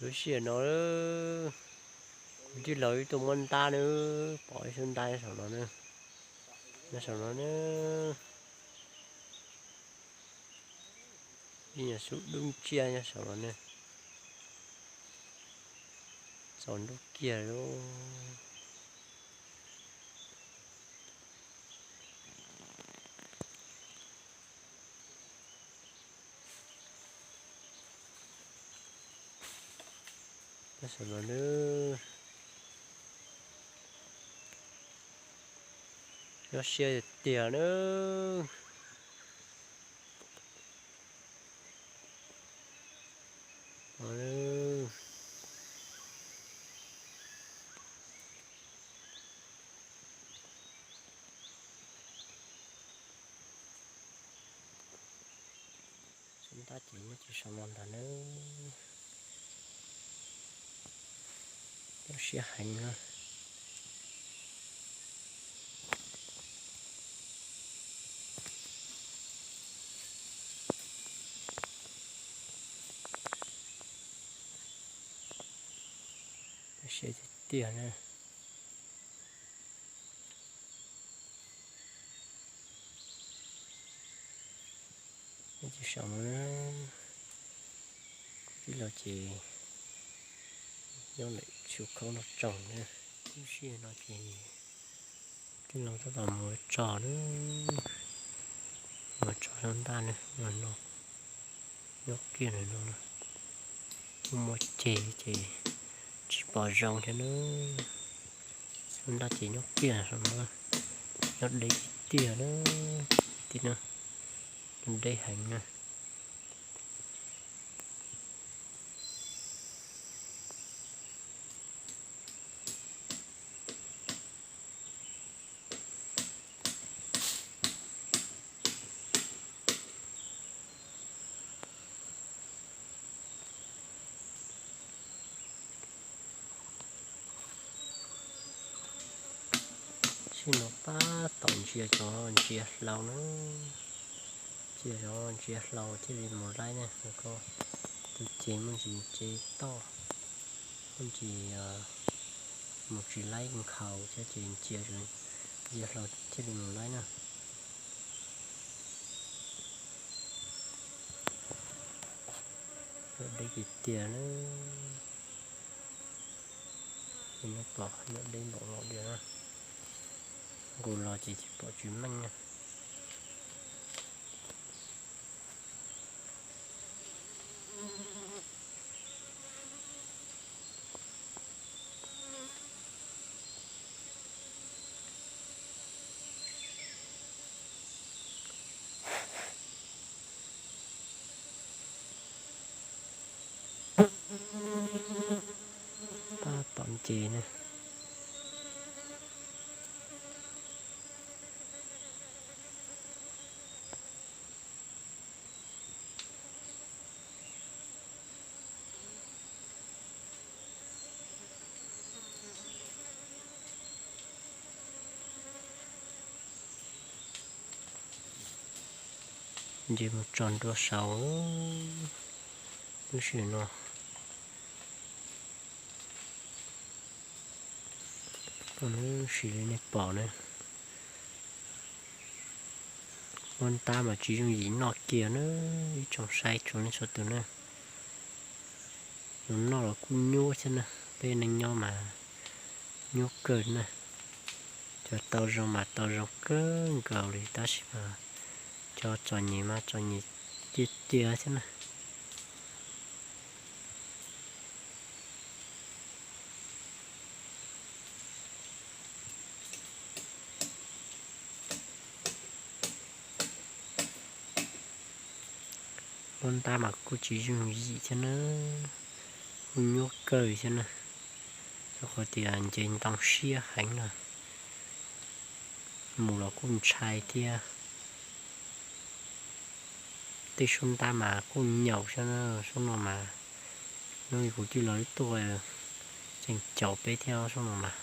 Lub sij hawm no, kuv tij laug wb tuaj muab ntab na, pom ib xub ntab nyob saum no na, nyob saum no na. Ib nyuag xub dub nciab nyob saum no na, txaus ntub kiag lauj. Nyob saum no na, nyob siab tiag tiag na. Xub ntab ces nyob rau saum no ntag na. Nyob siab heev na. Nyob siab tiag tiag na. Nyob rau saum no na, kuv tij laug ces nyob lawm tsuas khaub noj tsaug na. Lub sij hawm no ces tij laug tab tom mus tso na, mus tso xub ntab na, no nyob kiag ntawm no, muaj muaj ceg ces tsis pom zoo thiab na. Xub ntab ces nyob kiag saum no, nyob deb tiag tiag na, kwv tij na, nyob deb heev na. Sij no pab tom ntsia cov ntsia hlau na, ntsia cov ntsia hlau thiaj li mus laib na. Tus ces muaj ntsis ntse toj, muaj ntsis mus tsis laib nkhaus thiab ces ntsia ntsia hlau thiaj li mus laib na. Nyob deb tiag tiag na. Ces nej pom nyob deb npaum no tiag na. Nqus los ces tsis pom tsis meej na. Pab tom ntses na. Ntses mus tso nruab saud lub sij hawm no. Lub sij li nej pom na, muab ntab mas tsis yooj yim noj kiag na, ib tsoom saib tsoom nej txhua tus na. Yus noj los kuj nyuaj thiab na, peb neej nyob mas nyuaj kawg na. Cov tau zoo mas tau zoo kawg nkaus li tab sis mas cov txom nyem mas txom nyem tiag tiag thiab na. Muab ntab mas kuj tsis yooj yim thiab na, kuj nyuaj kawg thiab na, rau qhov tias nce ntoo siab heev na, mus los kuj ntshai thiab. Tej sub ntab mas kuj nyaum thiab na, sub no mas hnub kuv twb los wb tuaj tseem caum peb thiab sub no mas.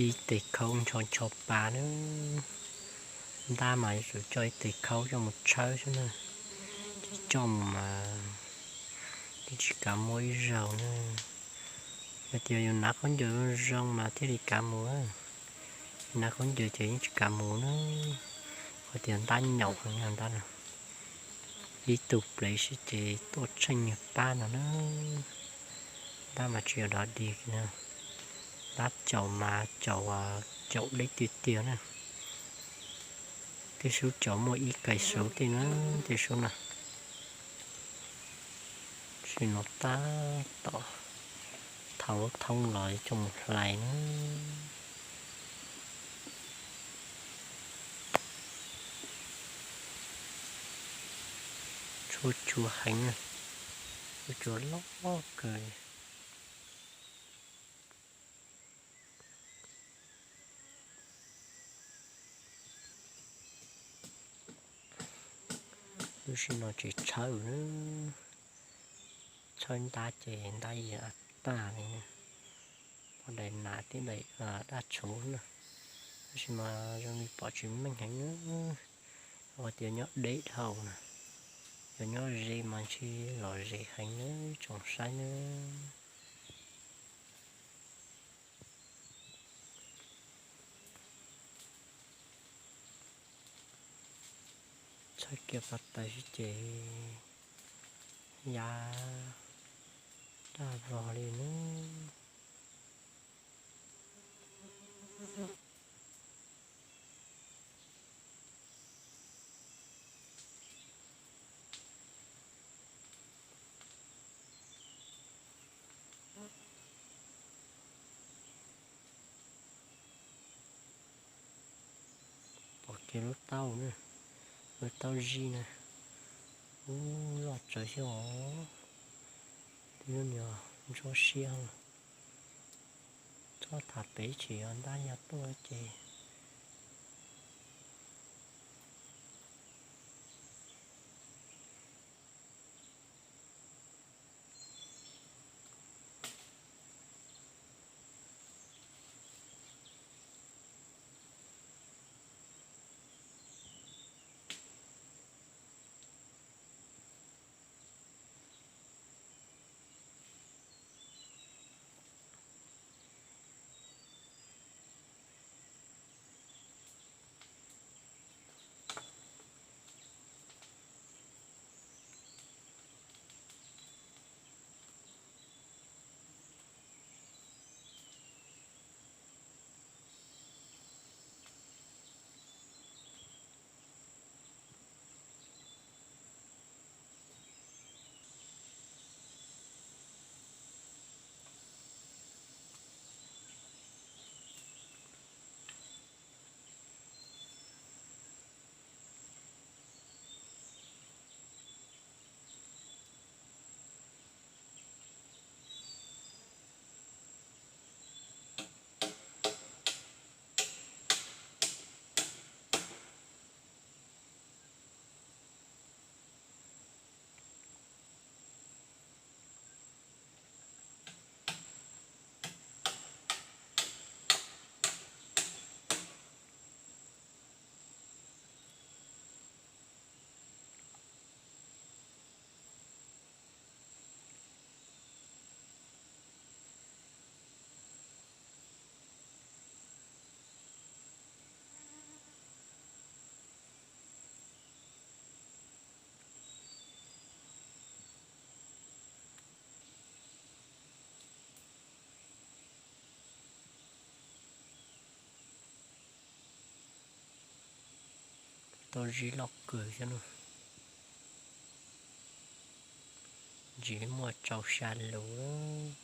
Ib tes khaub ncho ncho pa na. Ntab mas yuav tsum coj ib tes khaub coj mus tshawb xwb na. Tsis coj mus mas yeej tsis kav muaj ib zaug na. Yog tias yus hnav khaub ncaws zoo zoo mas thiaj li kav mus. Hnav khaub ncaws ces yeej tsis kav mus na. Qhov tias ntab nyaum heev no ntab no. Ib tug plev xwb ces tuaj tsheej niag pab no na. Ntab mas tsis yog dog dig na. Ntab caum mas caum, caum deb tiag tiag na. Tej sub caum muaj ib kais sub tej na, tej sub na. Sim no tab tom thau lub thoob los coj mus hlais na. Tshuaj tshuav heev, tshuaj tshuav loj kawg. Lub sij no tsis tshawb na, tshawb ntab ces ntab ya tag li. Pom daim nas thiab daim dab tshuv na, tab sis mas zoo li pom tsis meej heev na. Ua tias nyob deb dhau na, yog nyob ze mas ntshe los ze heev na, tsoom saib na. Txhawb kiag pov taws xwb ces ya daj vog li na. Pom kiag lub taub na, lub taub zib na, ub loj tsawv xwb os. Twb lub niag ntsuab siab, txhob tham pem tsis yog ntab ya tuaj ces. Tau zib loj kawg xwb na. Ntsis muaj tsau sa lus.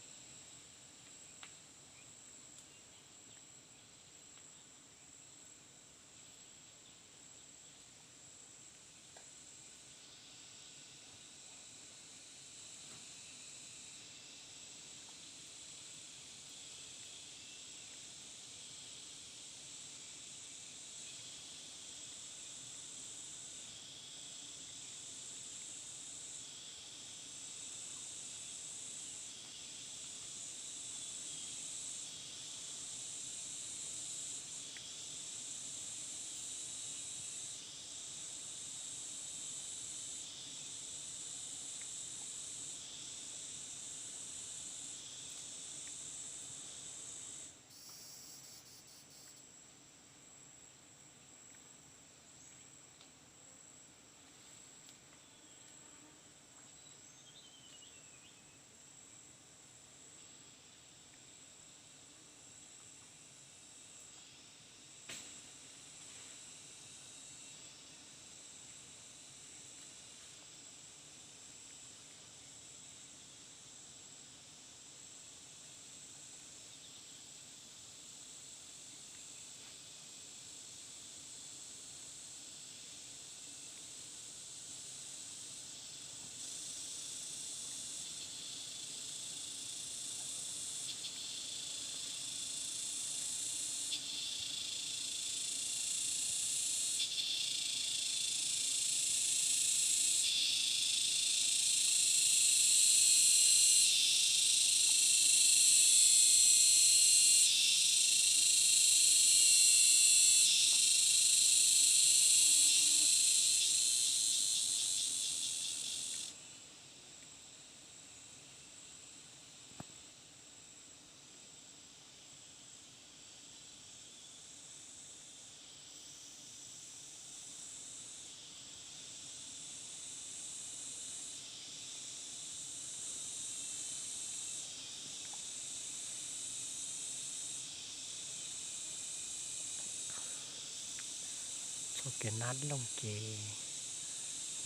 Ua kiag nab looj ces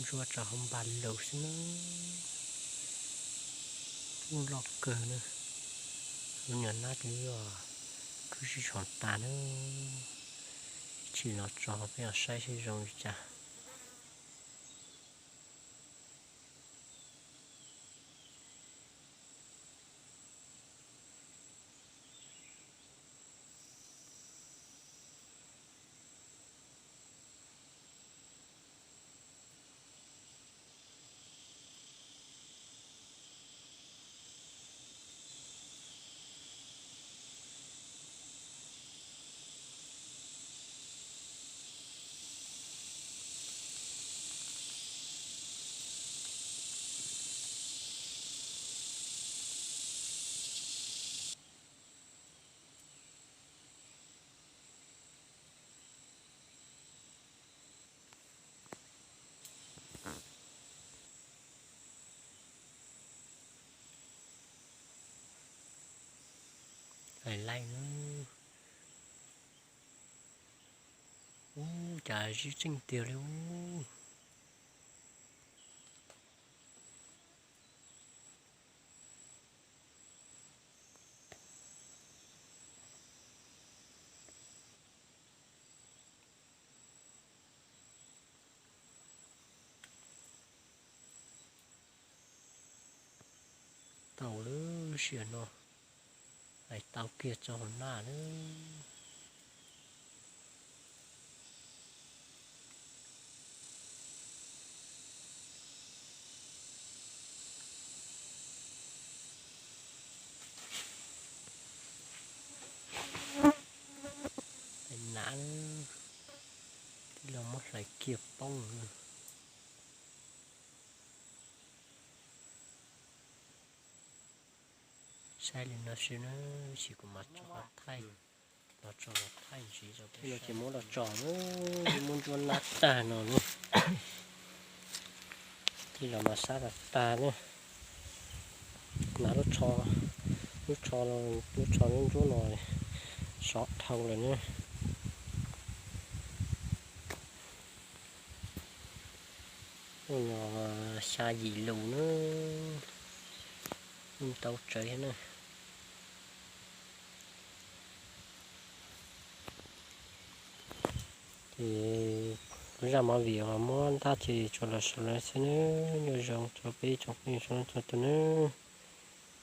ntsuab tso hauv npaj lug xwb na. Ub, loj kawg na. Lub nyuag nab twb yog kub sib tshoov tas na. Ib chim los tso peb los saib seb zoo li cas. Hais laij na. Ub, cas zib tseej tiag li ub. Tau lawm, sij hawm no hais tau kiag tso hauv naj lawm. Hais nav, tij laug muab hlais kiag poob. Saib li no xwb na, sim kuv mam tso thaij, los tso los thaij ntsis rau peb no ces muab los tso na, muab ntsuab nab tag no na. Tij laug mas sab tag tag na. Nav lub tsho, lub tsho, lub tsho ntsuab ntsuab no sov dhau lawm na. Ub, no xya yim lus na, ntau tsawv thiab na. Ces kuv zaj movie uas muab ntab ces tsuas los xaus li no xwb nawb, nyob zoo rau peb tsoom phooj ywg txhua leej txhua tus nawb.